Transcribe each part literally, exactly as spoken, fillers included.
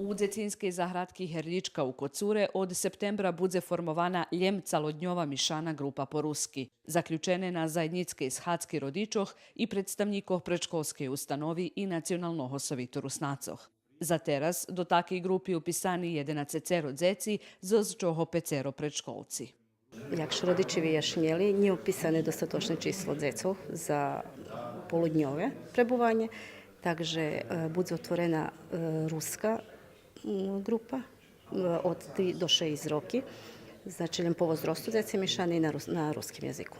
У дзецинскей заградки Герлїчка у Коцуре од септембра будзе формована лєм цалодньова мишана ґрупа по руски. Заключене на заєднїцкей схадзки родичох и представнїкох предшколскей установи и Националного совиту Руснацох. За тераз до такей ґрупи уписани єденацецеро дзеци, з чого пецеро предшколци. Як ше родичи вияшнєли, нє уписане достаточне число дзецох за полудньове пребуванє, так же, е, будзе отворена, е, руска, м, ґрупа, е, од три до шейсц роки, значи лєм по возросту дзеци мишани на рус-, на руским язику.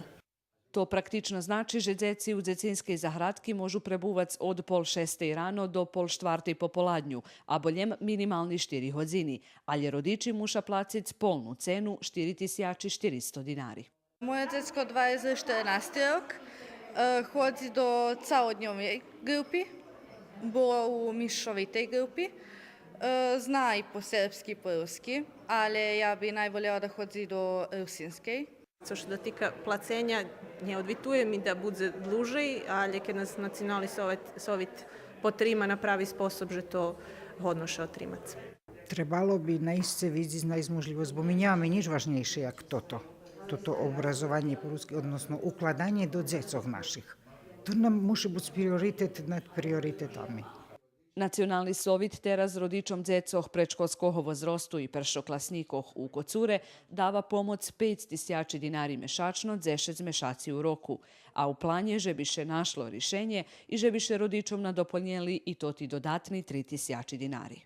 То практично значи же дзеци у дзецинскей заградки можу пребувац од пол шестей рано до пол штвартей пополадню, або лєм минимални штири годзини, алє родичи муша плациц полну цену штири тисячи штиристо динари. Моє дзецко дваєц штернасти рок, е, ходзи до цалодньовей ґрупи, було у мишовитей ґрупи, е, зна и по сербски, по руски, алє я би найволєла да ходзи до русинскей. Цо ше дотика плаценя, нє одвитує ми да будзе длужей, алє кед нас Национални совит, совит потрима на прави способ, же то годно ше отримац. Требало би наисце видзиц, найсц можлївосц, бо ми нємаме нїч важнєйше як тото. Тото образованє по руски, односно укладанє до дзецох наших. То нам муши буц приоритет над приоритетами. Национални совит тераз родичом дзецох предшколского возросту и першокласнїкох у Коцуре дава помоц пейц тисячи динари мешачно, дзешец мешаци у року, а у планє же би ше нашло ришенє и же би ше родичом надополнєли и тоти додатни три тисячи динари.